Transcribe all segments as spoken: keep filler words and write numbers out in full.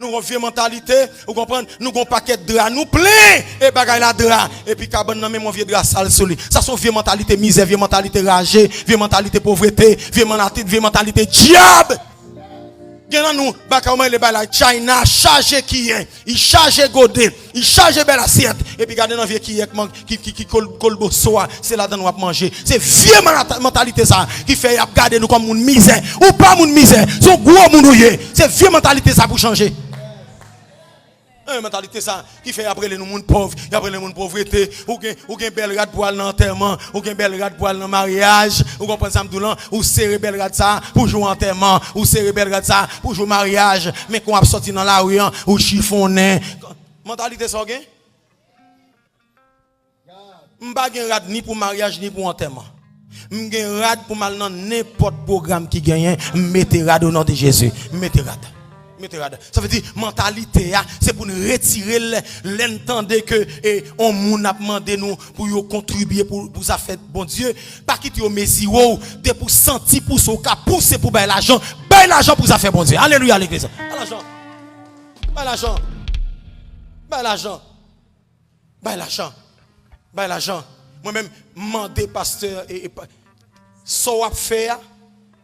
Nou gon vye mantalite, ou konprann? Nou gon pakèt dra, nou plen e bagay la dra. Epi kabann nan menm yon vye dra sal sou li. Sa se yon vye mantalite mizè, vye mantalite raje, vye mantalite povrete, vye manati-, vye mantalite dyab. Gen nan nou, bagay kòman le bay la, China chaje kiyen, li chaje gode, li chaje bèl asyèt. Epi gade nan vye kiyè k man-, ki, ki, ki kol-, kolboso a, se ladan w ap manje. Se vye manta-, mantalite sa ki fè y ap gade nou kòm moun mizè. Ou pa moun mizè, se yon gwo moun ou ye. Se vye mantalite sa pou chanje. E, mantalite sa ki fè y ap rele nou moun pòv, y ap rele moun povrete. Ou gen, ou gen bèl rad pou al nan antèman, ou gen bèl rad pou al nan maryaj. Ou konprann sa m di w lan? Ou sere bèl rad sa pou jou antèman, ou sere bèl rad sa pou jou maryaj. Men kon w ap sòti nan lari an, ou chifonnen. Mantalite sa w gen? M pa gen rad ni pou maryaj ni pou antèman. M gen rad pou m al nan nenpòt pwogram ki genyen. M mete rad o non de Jezi. M mete rad. M mete rad. Sa vle di, mantalite a, se pou n retire l lè n tande ke, e, on moun ap mande nou pou yo kontribye pou, pou zafè Bondye. Pa kite yo mezire w, depi w santi pouse, w ka pouse pou bay lajan. Bay lajan pou zafè Bondye. Alelouya, legliz. Bay lajan. Bay lajan. Bay lajan. Bay lajan. Bay lajan. Mwen menm, m mande pastè, e, e, pa-, sa w ap fè a,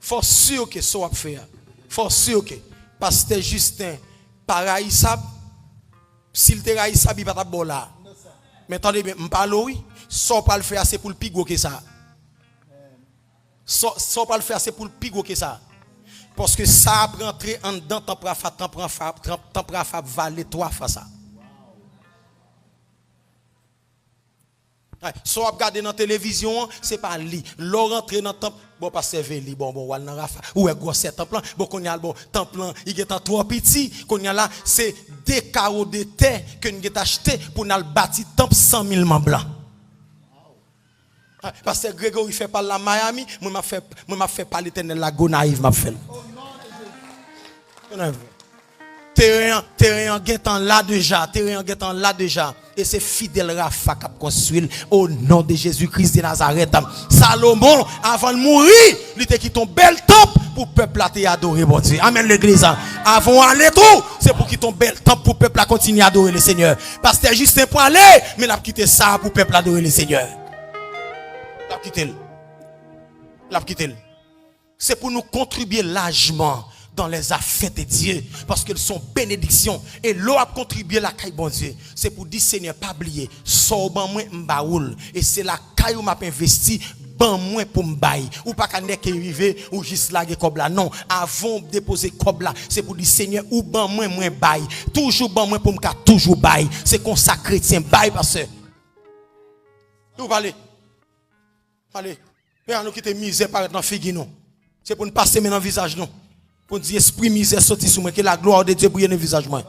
fò w si ke sa w ap fè a, fò w si ke pastè Justin pa rayisab. Si l te rayisab, li pa t ap ba w la. Men tande byen, m pale w wi. Sa w pral fè a, se pou l pi gwo ke sa. Sa, sa w pral fè a, se pou l pi gwo ke sa. Paske sa ap rantre anndan tanp Rafa, tanp Rafa, tanp, tanp Rafa ap vale twa fwa sa. Ay, sa w ap gade nan televizyon an, se pa li. Lè w rantre nan tanp, bon, pastè Veli, bon, bon, w al nan Rafa, ou wè gwosè tanp lan, bon, kounye a, bon, tanp lan, li gentan twò piti, kounye a la, se de kawo de tè ke n gentan achte pou n al bati tanp san mil manm lan. Ah, pastè Gregory fè pa l la Miami, mwen m ap fè, mwen m ap fè pa Letènèl la Gonayiv, m ap fè l. Gonayiv. Teren an, teren an gentan la deja, teren an gentan la deja. E se Fidel Rafa k ap konstwi l, o non de Jezi Kris de Nazarèt. Salomon, avan l mouri, li te kite yon bèl tanp pou pèp la te adore Bondye. Amèn, legliz. Avan w ale tou, se pou kite yon bèl tanp pou pèp la kontinye adore Lesenyè. Pastè Justin prale, men l ap kite sa pou pèp la adore Lesenyè. L ap kite l. L ap kite l. Se pou nou kontribye lajman dans les affaires de Dieu, paske l se yon benediksyon. E lè w ap kontribye lakay Bondye, se pou di, Senyè, pa bliye, sa w ban mwen, m ba ou l. E se lakay ou m ap envesti, ban mwen pou m bay. Ou pa ka nèke rive, ou jis lage kòb la. Non, avan w depoze kòb la, se pou di, Senyè, ou ban mwen, mwen bay. Toujou ban mwen pou m ka toujou bay. Se konsa kretyen bay, pastè. Ou pale. Ale, men an nou kite mizè parèt nan figi nou. Se pou n pase men nan vizaj nou. Pou n di, espri mizè soti sou mwen, ke la glwa de Dye briye nan vizaj mwen.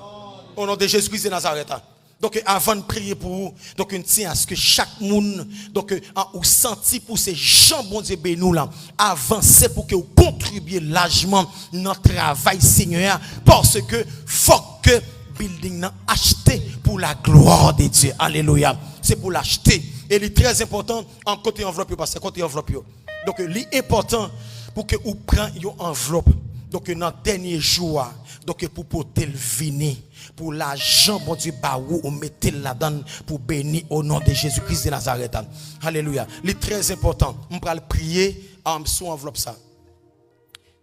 O non de Jezi Kris de Nazarèt. Donk, avan n priye pou ou, donk, n tyen aske chak moun, donk, an, ou santi pou se jan Bondye beni w lan, avanse pou ke w kontribye lajman nan travay Senyè a, paske fòk ke building nan achte pour la gloire de Dieu. Alelouya. Se pou l achte. E li trè enpòtan, an, kote anvlòp yo, pastè, kote anvlòp yo. Donk, li enpòtan pou ke ou pran yon anvlòp. Donk, nan dènye jou a, donk, pou pote l vini, pou lajan Bondye ba ou, ou mete l ladan l pou beni o non de Jezi Kris de Nazarèt. Alelouya. Li trè enpòtan. M pral priye, um, sou anvlòp sa.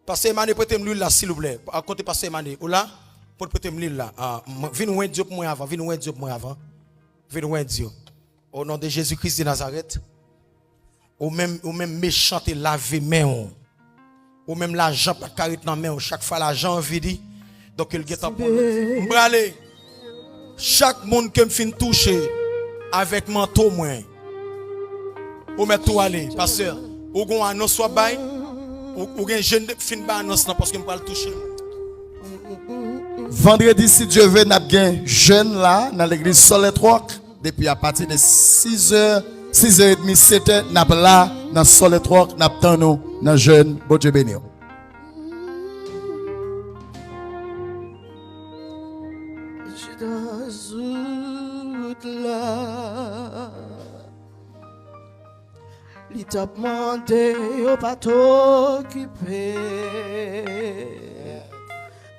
Pastè Emane, prete m lwil la, silvouplè. A, kote pastè Emane? Ou la? Pot prete m lwil la. A, mwen, vin wendyo pou mwen avan, vin wendyo pou mwen avan. Vin wendyo. O non de Jezi Kris de Nazarèt. Ou menm, ou menm mechan te lave men w. Ou menm lajan pa t ka ret nan men w. Chak fwa lajan an vini, donk, l gentan pran lòt. M prale. Chak moun ke m fin touche avèk manto mwen, ou mèt tou ale. Pastè, ou gon anons w ap bay? Ou, ou gen jèn de fin bay anons lan paske m pral touche. Vandredi, si Dye ve, n ap gen jèn la nan legliz Solid Rock. Depi apati de sizè, sizè edmi, setè, n ap la nan Solid Rock, n ap tann ou nan jèn. Bondye beni w. Chita sou wout la. Li t ap mande yo pa t okipe.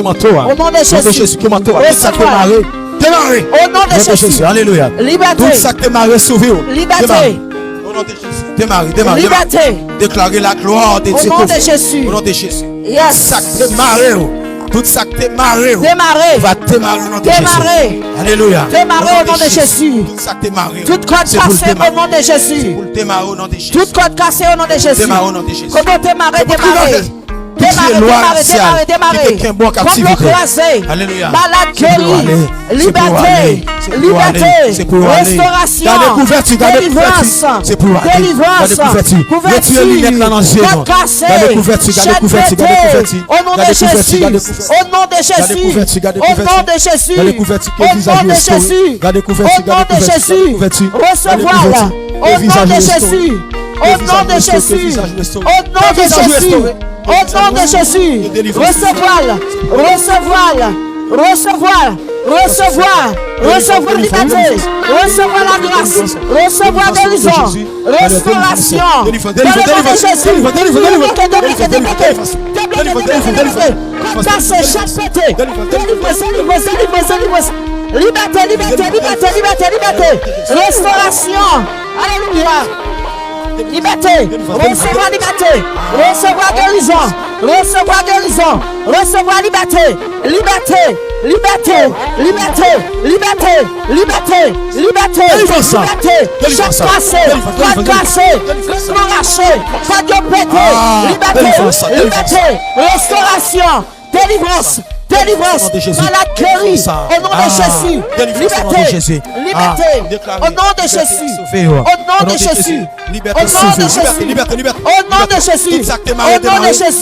ke manto a. Au nom de Jésus. Ke manto a. Tout sa ke mare. Demare. Au nom de Jésus. Alelouya. Liberté. Tout sa ke mare sou vi w. Liberté. Demare. Au nom de Jésus. Demare, demare, demare. Liberté. Deklare la gloire de Dieu. Au nom de Jésus. Au nom de Jésus. Yes. Sa ke mare w. Tout sa ke mare w. Demare. Va demare au nom de Jésus. Demare. Alelouya. Demare au nom de Jésus. Tout sa ke mare w. Tout kòd kase au nom de Jésus. Se pou l demare au nom de Jésus. Tout kòd kase au nom de Jésus. Demare au nom de Jésus. Kote w te mare, demare. Demare, demare, demare, demare. Konbyo kraze. Malad geri. Libète. Libète. Restorasyon. Delivrans. Delivrans. Kouvèti. Kòd kase. Chèn pete. Au nom de Jésus. Au nom de Jésus. Au nom de Jésus. Au nom de Jésus. Au nom de Jésus. Resevwa l. Au nom de Jésus. Au nom de Jésus. Au nom de Jésus. Au nom de Jésus. Resevwa l. Resevwa l. Resevwa l. Resevwa. Resevwa libète. Resevwa la grâce. Resevwa gerizon. Restorasyon. Dans le nom de Jésus. Debloke, debloke, debloke, debloke. Debloke, debloke, debloke. Kòd kase, chèn pete. Delivrans, delivrans, delivrans, delivrans. Libète, libète, libète, libète. Restorasyon. Alelouya. Libète. Resevwa libète. Resevwa gerizon. Resevwa gerizon. Resevwa libète. Libète. Libète. Libète. Libète. Libète. Libète. Libète. Chèn kase. Kòd kase. Kòd rache. Kòd yo pete. Libète. Libète. Restorasyon. Delivrans, delivrans, malad geri, au nom de Jésus. Libète, libète, au nom de Jésus. Au nom de Jésus. Au nom de Jésus. Au nom de Jésus. Au nom de Jésus.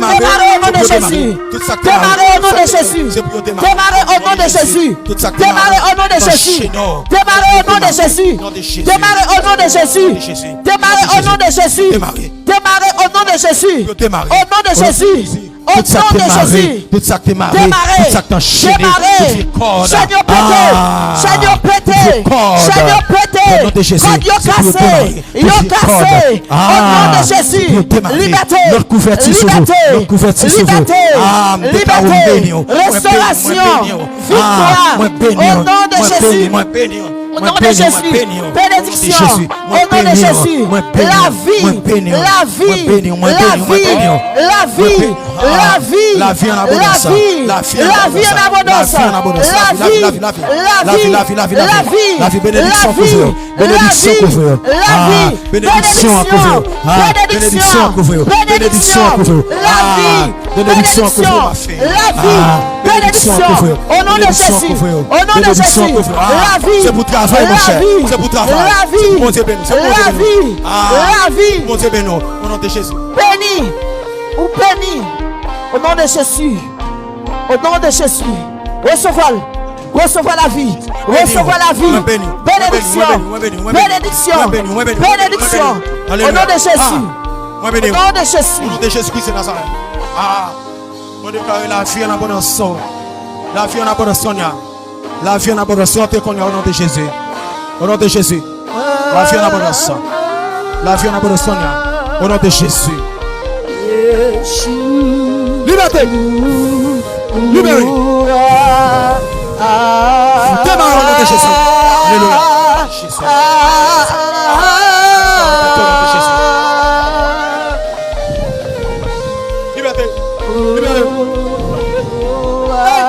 Demare au nom de Jésus. Demare au nom de Jésus. Demare au nom de Jésus. Demare au nom de Jésus. Demare au nom de Jésus. Demare au nom de Jésus. Demare au nom de Jésus. Demare au nom de Jésus. Au nom de Jésus. Au nom de Jésus. Tout sa k te mare, tout sa k te mare, tout sa k te anchene, tout vye kòd. Chèn yo pete, chèn yo pete, chèn yo pete. Kòd yo kase, yo kase. Au nom de Jésus. Libète, libète, libète, libète. Restorasyon, viktwa. Au nom de Jésus. Au nom de Jésus. Bénédiction. Jezi, mwen beni w, mwen beni w, mwen beni w, mwen beni w, mwen beni w, mwen beni w, mwen beni w. Lavi, lavi, lavi, lavi, lavi an abondans, lavi, lavi, lavi, lavi, lavi, lavi, lavi, lavi, benediksyon kouvri yo, benediksyon kouvri yo, ah, benediksyon kouvri yo, ah, benediksyon kouvri yo, benediksyon kouvri yo, ah, benediksyon kouvri yo. Lavi, benediksyon, benediksyon, o non de Jezi, o non de Jezi, lavi, se pou travay, monchè, se pou travay, lavi, se pou Bondye beni, se pou Bondye beni, lavi, ah, lavi, Bondye beni w, o non de Jezi. Beni, ou beni, o non de Jezi, o non de Jezi, resevwa l, resevwa lavi, resevwa lavi, benediksyon, benediksyon, benediksyon, o non de Jezi, o non de Jezi. O non de Jezi Kris de Nazarèt. Ah. Mwen deklare lavi an abondans sou ou. Lavi an abondans kounye a. Lavi an abondans rantre kounye a, o non de Jezi. O non de Jezi. Lavi an abondans. Lavi an abondans kounye a, o non de Jezi. Libète. Libere. Demare o non de Jezi. Alelouya. Jezi. Libète o non de Jezi. Libète. Libere. Hey!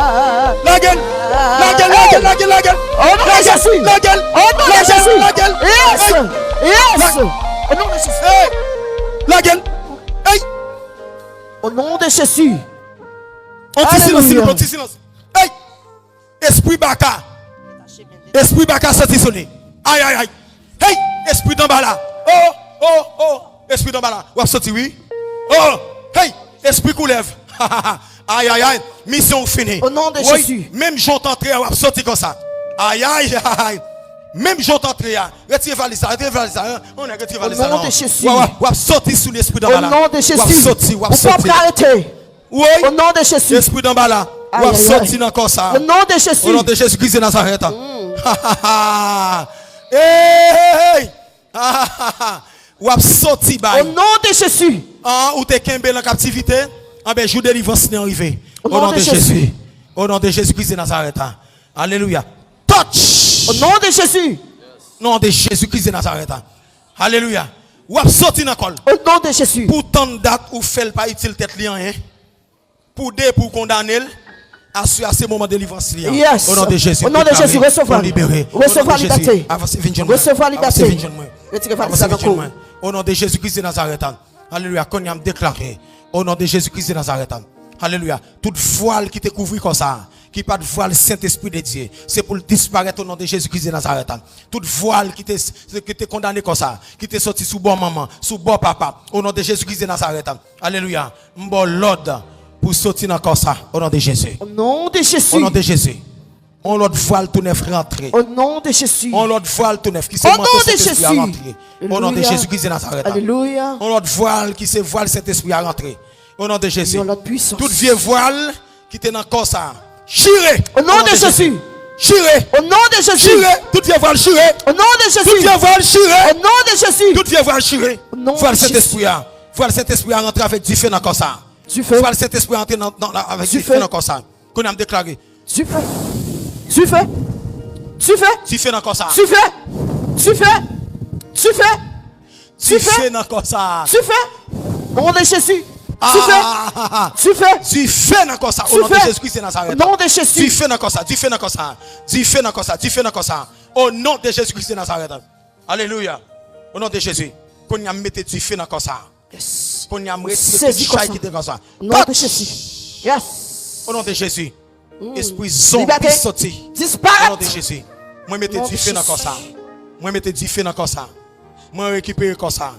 Lage l! Lage l, lage l, lage l, lage l! O non de Jezi! Lage l! O non de Jezi! Lage l! Yes! Hey! Yes! O non de Jezi! Hey! Lage l! Hey! O non de Jezi! On ti silans, silans, on ti silans. Hey! Espri baka. Espri baka soti sou li. Ay, ay, ay. Hey, espri danbala. Oh, oh, oh. Espri danbala. W ap soti, wi. Oh, hey, espri koulèv. Ay, ay, ay. Misyon ou fini. O non de Jezi. Menm jan w t antre a, w ap soti konsa. Ay, ay, ay. Menm jan w t antre a. Retire valiz la, retire valiz la. Yon nèg retire valiz la. O non de Jezi. W ap soti sou li, espri danbala. O non de Jezi. W ap soti, w ap soti. Ou p ap ka rete. Woy! O non de Jezi. Espri danbala. W ap soti nan kò sa. O non de Jezi. O non de Jezi Kris de Nazarèt. Hey! W ap soti bay. O non de Jezi. An, ou te kenbe nan kaptivite. Anben, jou delivrans li an rive. O non de Jezi. O non de Jezi Kris de Nazarèt. Alelouya. Touch! O non de Jezi. Non de Jezi Kris de Nazarèt. Alelouya. W ap soti nan kò l. O non de Jezi. Pou tann dat ou fè l pa itil tèt li anyen. Pou de, pou kondane l. Aswè a se moman delivrans li an. Yes. O non de Jezi. O non de Jezi, resevwa l. Libere. Resevwa libète. Avanse vin jwenn mwen. Resevwa libète. Avanse vin jwenn mwen. Retire valiz la nan kou. O non de Jezi Kris de Nazarèt. Alelouya. Kounye a m deklare. O non de Jezi Kris de Nazarèt. Alelouya. Tout vwal ki te kouvri kò sa a, ki pa t vwal Sentespri de Dye, se pou l disparèt o non de Jezi Kris de Nazarèt. Tout vwal ki te, ki te kondane kò sa, ki te soti sou bò manman, sou bò papa, o non de Jezi Kris de Nazarèt. Alelouya. M ba w lòd pou soti nan kò sa, o non de Jezi. O non de Jezi. O non de Jezi. On lòt vwal tou nèf rantre. O non de Jezi. On lòt vwal tou nèf ki se manto Sentespri a rantre. O non de Jezi Kris de Nazarèt. Alelouya. On lòt vwal ki se vwal Sentespri a rantre. O non de Jezi. Yon lòt pwisans. Tout vye vwal ki te nan kò sa a, chire. O non de Jezi. Chire. O non de Jezi. Chire. Tout vye vwal chire. O non de Jezi. Tout vye vwal chire. O non de Jezi. Tout vye vwal chire. O non de Jezi. Vwal Sentespri a. Vwal Sentespri a rantre avèk dife nan kò sa a. Dife. Vwal Sentespri a rantre nan, nan, nan, avèk dife nan kò sa a. Kounye a m deklare. Dife. Dife. Dife. Dife nan kò sa a. Dife. Dife. Dife. Dife nan kò sa a. Dife. Non de Jezi. Dife. Dife. Dife nan kò sa. O non de Jezi Kris de Nazarèt. Non de Jezi. Dife nan kò sa. Dife nan kò sa. Dife nan kò sa. Dife nan kò sa. O non de Jezi Kris de Nazarèt. Alelouya. O non de Jezi. Kounye a m mete dife nan kò sa. Yes. Kounye a m retire tout chay ki te kò sa. Non de Jezi. Yes. O non de Jezi. Espri zonbi soti. Disparèt. O non de Jezi. Mwen mete dife nan kò sa. Mwen mete dife nan kò sa. Mwen rekipere kò sa.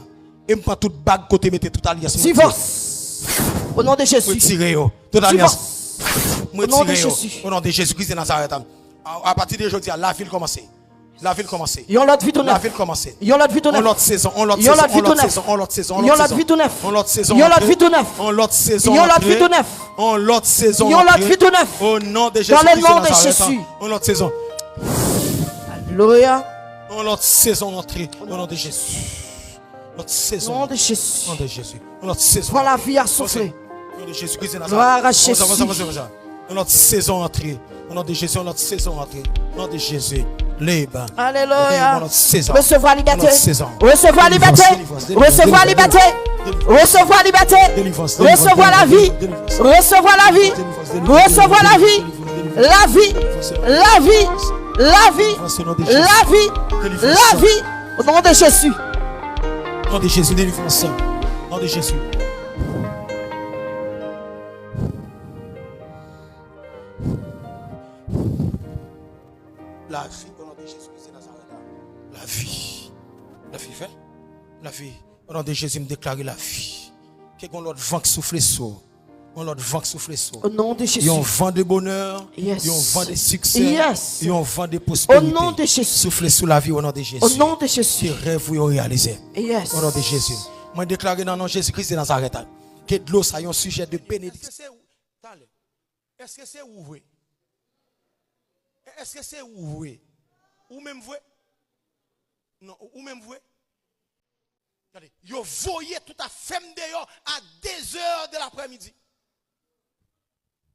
E m pran tout bag kote mete tout alyans mwen retire. Divòs. O non de Jezi. Retire yo. Tout alyans. Divòs. Mwen retire yo. O non de Jezi Kris de Nazarèt. A, apati de jodi a, lavi l kòmanse. Lavi l kòmanse. Yon lòt vi tou nèf. Lavi l kòmanse. Yon lòt vi tou nèf. On lòt sezon, on lòt sezon, on lòt sezon, on lòt sezon, on lòt sezon. Yon lòt vi tou nèf. On lòt sezon. Yon lòt vi tou nèf. On lòt sezon. Yon lòt vi tou nèf. On lòt sezon. Yon lòt vi tou nèf. O non de Jezi Kris de Nazarèt. On lòt sezon. Alelouya. On lòt sezon rantre. O non de Jezi. Lòt sezon. Non de Jezi. Non de Jezi. Yon lòt sezon. Vwal lavi a soufle. Non de Jezi Kris de Nazarèt. Glwa a Jezi. Yon lòt sezon antre. O non de Jezi, yon lòt sezon antre. Non de Jezi. Libre. Alléluia. Recevwa libète. Recevwa libète. Recevwa libète. Recevwa libète. Recevwa lavi. Recevwa lavi. Recevwa lavi. Lavi. Lavi. Lavi. Lavi. Lavi. Au nom de Jésus. Au nom de Jésus, délivrance. Au nom de Jésus. Lavi, au nom de Jésus Christ de Nazareth. Lavi. Lavi, fè. Lavi. Au nom de Jésus, m deklare lavi. Ke gon lòt van k soufle sou ou. Gon lòt van k soufle sou ou. Au nom de Jésus. Yon van de bonè, yes, yon van de siksè, yes, yon van de pwosperite. Au nom de Jésus. Soufle sou lavi, au nom de Jésus. Au nom de Jésus. Ke rèv ou yo reyalize. Yes. Au nom de Jésus. Mwen deklare nan non Jezi Kris de Nazarèt, ke dlo sa yon sijè de benediksyon. Èske se ou? Talè. Èske se ou vre? Èske se ou vre? Ou menm vre? Non, ou, ou menm vre? Gade, yo voye tout afè m deyò a de zè de laprèmidi.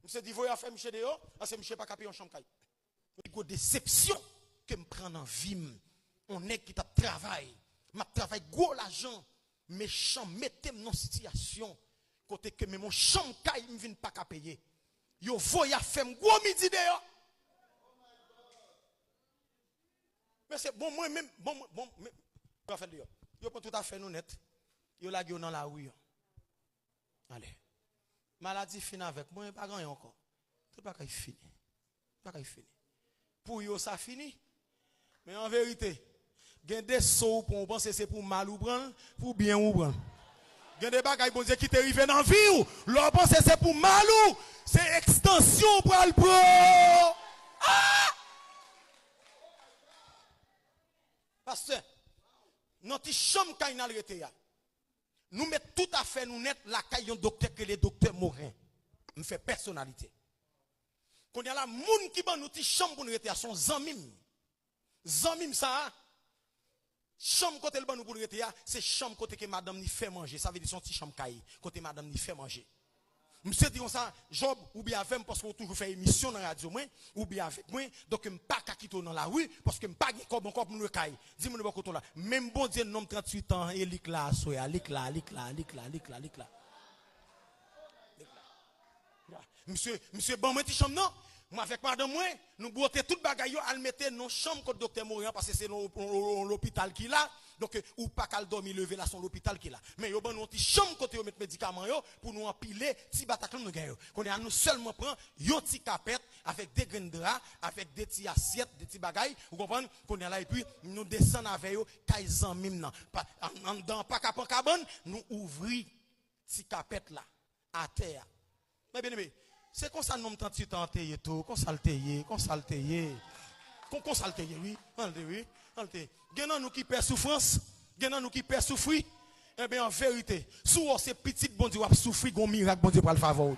Misye di voye afè misye deyò, paske misye pa ka peye yon chanm kay. Pi gwo desepsyon ke m pran nan vi m, yon nèg ki t ap travay, m ap travay gwo lajan, mechan mete m nan sitiyasyon kote ke menm yon chanm kay m vin pa ka peye. Yo voye afè m gwo midi deyò. Mesye, bon, mwen menm, bon, mwen, bon, men, yo fè l deyò. Yo pran tout afè nou nèt. Yo lage yo nan lari an. Ale. Maladi fin avèk mwen, pa gen anyen ankò. Tout bagay fini. Bagay fini. Pou yo, sa fini. Men an verite, gen de so ou pran, ou panse se pou mal ou pran l, pou byen ou pran l. Gen de bagay Bondye kite rive nan vi w, lè w panse se pou mal ou, se ekstansyon ou pral pran. Ah! Pastè, nan ti chanm kay n al rete a, nou met tout afè nou nèt lakay yon doktè k rele doktè Morin. M fè pèsonalite. Kounye a la, moun ki ban nou ti chanm pou n rete a, se yon zanmi m. Zanmi m sa a, chanm kote l ban nou pou n rete a, se chanm kote ke madanm ni fè manje. Sa vle di se yon ti chanm kay, kote madanm ni fè manje. Misye di konsa, Jòb, ou byen avè m paske w toujou fè emisyon nan radyo mwen, ou byen avèk mwen, donk m pa ka kite w nan lari, paske m pa gen kòb ankò pou m lwe kay. Di moun bò kote w la. Menm Bondye nonm tranntuit an, e li k la aswè a, li k la, li k la, li k la, li k la, li k la. Li k la. Misye, misye ban mwen ti chanm nan. Mwen avèk madanm mwen, nou bwote tout bagay yo, al mete nan chanm kot doktè Morin an, paske se yon, yon, yon, yon lopital ki la. Donk, ou pa ka al dòmi leve la, se yon lopital ki la. Men yo ban nou yon ti chanm kote yo met medikaman yo, pou nou anpile ti bataklan nou gen yo. Kounye a, nou sèlman pran yon ti kapèt, avèk de grenn dra, avèk de ti asyèt, de ti bagay, ou konprann? Kounye a la, epi nou desann avè yo, kay zanmi m nan. Pa, an, anndan an pa ka pran kabann, nou ouvri ti kapèt la, atè a. Men byeneme, se konsa nonm tranntuit an te ye tou, konsa l te ye, konsa l te ye. Kon, konsa l te ye, wi. An l te, wi. An l te. Gen nan nou ki pè soufrans, gen nan nou ki pè soufri. Enben, an verite, si w wè w se pitit Bondye, w ap soufri, gon mirak Bondye pral fè avè w.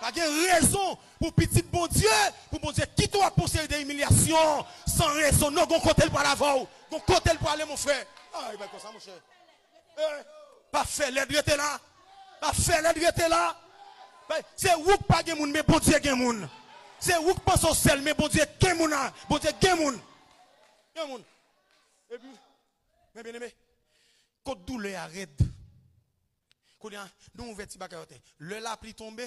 Pa gen rezon pou pitit Bondye, pou Bondye kite w ap pran yon seri de imilyasyon san rezon. Non, gon kote l pral avè w. Gon kote l prale, mon frè. Ay, bay konsa, monchè. Eh, pa fè lèd rete la. Pa fè lèd rete la. Bay, se ou k pa gen moun, men Bondye gen moun. Se ou k panse w sèl, men Bondye gen moun la. Bondye gen moun. Gen moun. Epi, men byeneme, kot doulè a rèd. Kounye a, nou ouvè ti bagay atè. Lè lapli tonbe,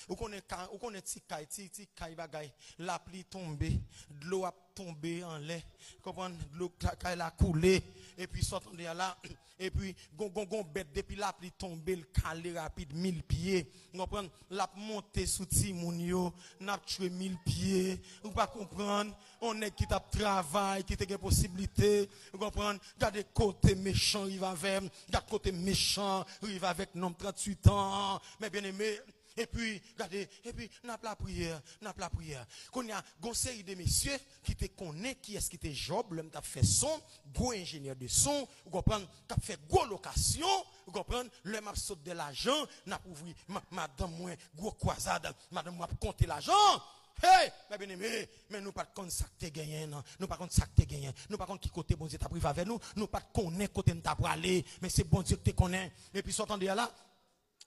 ou konnen ka, ou konnen ti kay, ti, ti kay bagay. Lapli tonbe, dlo ap tonbe anlè. Konprann, dlo ka-, kay la koule. Epi sa w tande a la, epi gon, gon, gon bèt depi lapli tonbe, l kale rapid, mil pye. Ou konprann, l ap monte sou timoun yo, n ap tchwe mil pye. Ou pa konprann, yon nèg ki t ap travay, ki te gen posiblite. Ou konprann, gade kote mechan rive avè m, gade kote mechan rive avèk nonm tranntuit an. Men byeneme, epi, gade, epi, n ap lapriyè, n ap lapriyè. Kounye a, gon seri de mesye ki te konnen kiyès ki te Jòb, lè m t ap fè son, gwo enjenyè de son, ou konprann, k ap fè gwo lokasyon, ou konprann, lè m ap sot de lajan, n ap ouvri, ma-, madanm mwen, gwo kwazad, madanm mwen ap konte lajan. Hey, men byeneme, men nou pa t konn sa k te genyen, non. Nou pa konn sa k te genyen. Nou pa konn ki kote Bondye t ap rive avè nou. Nou pa t konnen kote n ta prale. Men se Bondye ki te konnen. Epi sa w tande a la,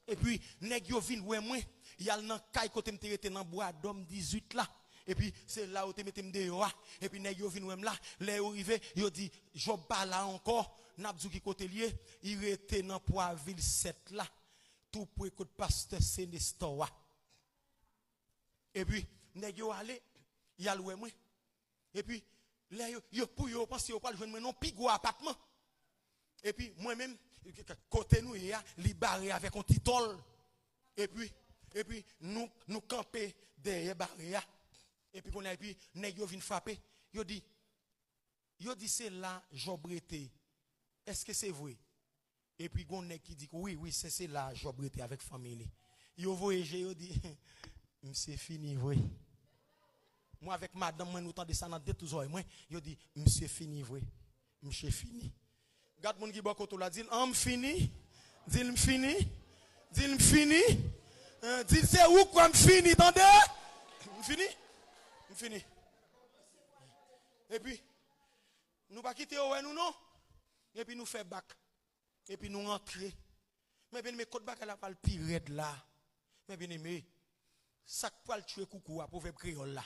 epi, nèg yo vin wè mwen. Y al nan kay kote m te rete nan Bwadòm dizuit la. Epi se la yo te mete m deyò a. Epi nèg yo vin wè m la. Lè yo rive, yo di, Jòb pa la ankò. N ap di w ki kote l ye. Li rete nan Pwavil sèt la, tou pre kot pastè Senestò a. Epi nèg yo ale, y al wè mwen. Epi lè yo, yo pou yo panse yo pral jwenn mwen nan pi gwo apatman. Epi mwen menm, kote nou ye a, li bare avèk yon ti tòl. Epi, epi nou, nou kanpe dèyè bare a. Epi kounye a, epi nèg yo vin frape. Yo di, yo di se la Jòb rete. Èske se vre? Epi gon nèg ki di, wi, wi, se, se la Jòb rete avèk fanmi li. Yo voye je, yo di, misye fini vre. Mwen avèk madanm mwen, nou tande sa nan de tou zòrèy mwen. Yo di, misye fini vre. Misye fini. Gad moun ki bò kote w la, di l, an, m fini. Di l, m fini. Di l, m fini. Eh, di l, se ou k kwè m fini, tande? M fini. M fini. Epi, nou pa kite yo wè nou, non. Epi nou fè bak. Epi nou rantre. Men byeneme, kot bagay la pral pi rèd la. Men byeneme, sa k pral tchwe koukou a, pwovèb kreyòl la.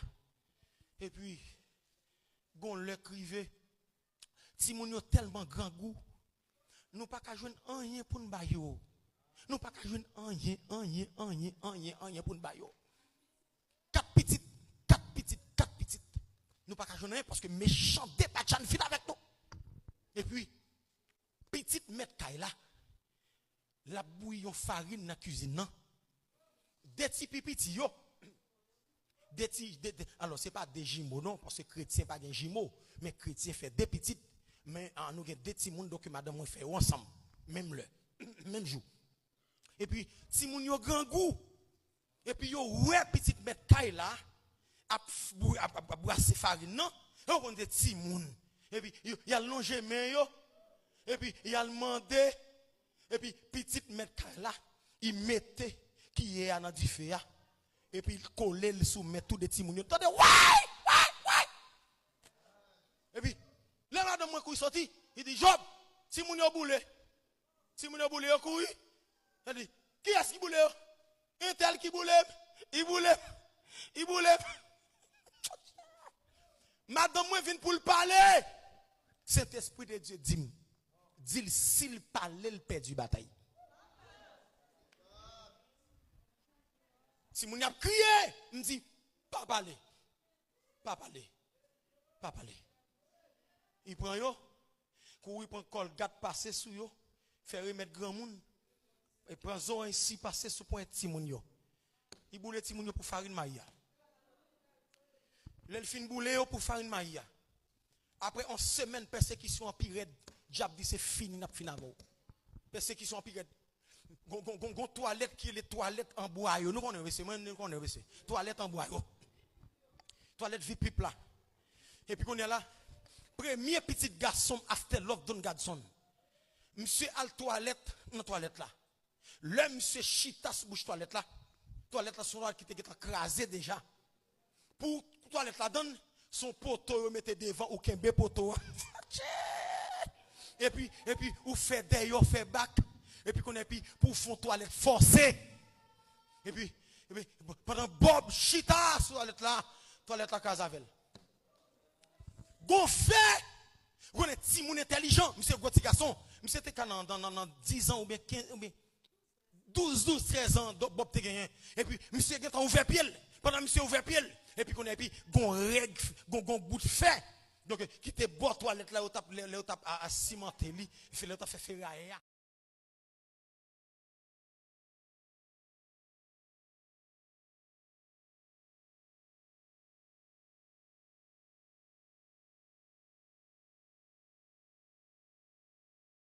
Epi, gon lè k rive, timoun yo tèlman grangou, nou pa ka jwenn anyen pou n ba yo. Nou pa ka jwenn anyen, anyen, anyen, anyen, anyen pou n ba yo. Kat pitit, kat pitit, kat pitit. Nou pa ka jwenn anyen paske mechan depatcha n fin avèk nou. Epi, pitit mèt kay la, l ap bouyi yon farin nan kizin nan. De ti pi piti yo, de ti, de, de, alò, se pa de jimo non, paske kretyen pa gen jimo, men kretyen fè de pitit, men, ah, nou gen de timoun, donk madanm mwen fè yo ansanm, menm lè, menm jou. Epi, timoun yo grangou. Epi yo wè pitit mèt kay la ap, f- bou- ap, ap, ap brase farin nan. E w konn se timoun. Epi yo, y al lonje men yo. Epi y al mande. Epi pitit mèt kay la, li mete kiyè a nan dife a. Epi l kole l sou men tou de timoun yo. Tande, way! Way! Way! Epi, lè madanm mwen kouri soti, li di, Jòb, timoun yo boule. Timoun yo boule, yo kouri. Yo di, kiyès ki boule yo? Entèl ki boule m. Li boule m. Li boule m. Madanm mwen vin pou l pale. Sentespri de Dye di m, di l si l pale, l pèdi batay. Timoun y ap kriye. M di, pa pale. Pa pale. Pa pale. Li pran yo, kouri pran kòlgat pase sou yo, fè remèd granmoun, e pran zoranj si pase sou ponyèt timoun yo. Li boule timoun yo pou farin mayi a. Lè l fin boule yo pou farin mayi a, apre yon semèn pèsekisyon an pi rèd, dyab di se fini, n ap fin avè w. Pèsekisyon an pi rèd. Gon, gon, gon, gon twalèt ki rele twalèt an bwa yo. Nou konnen, mesye, mwen, nou konnen, mesye. Twalèt an bwa yo. Twalèt vipip la. Epi kounye a la, premye pitit gason m, after Love Don Gadson, misye al twalèt nan twalèt la. Lè misye chita sou bouch twalèt la, twalèt la se yon twalèt ki te gentan kraze deja. Pou twalèt ladann, se yon poto yo mete devan, ou kenbe poto a. Epi, epi ou fè dèyè, fè bak. Epi kounye a, epi pou w fè yon twalèt fòse. Epi, epi pandan Bob chita sou twalèt la, twalèt la kraze avè l. Gon fè, ou konnen timoun entèlijan, misye gwo ti gason, misye te ka nan, nan, nan, nan diz an oubyen kenz, oubyen douz, douz, trèz an, do- Bob te genyen. Epi, misye gentan ouvè pye l. Pandan misye ouvè pye l, epi kounye a, epi gon règ, gon, gon bout fè. Donk, ki te bò twalèt la, yo t ap, lè, lè yo t ap a, a simante li, fè, lè yo t ap fè ferayè a.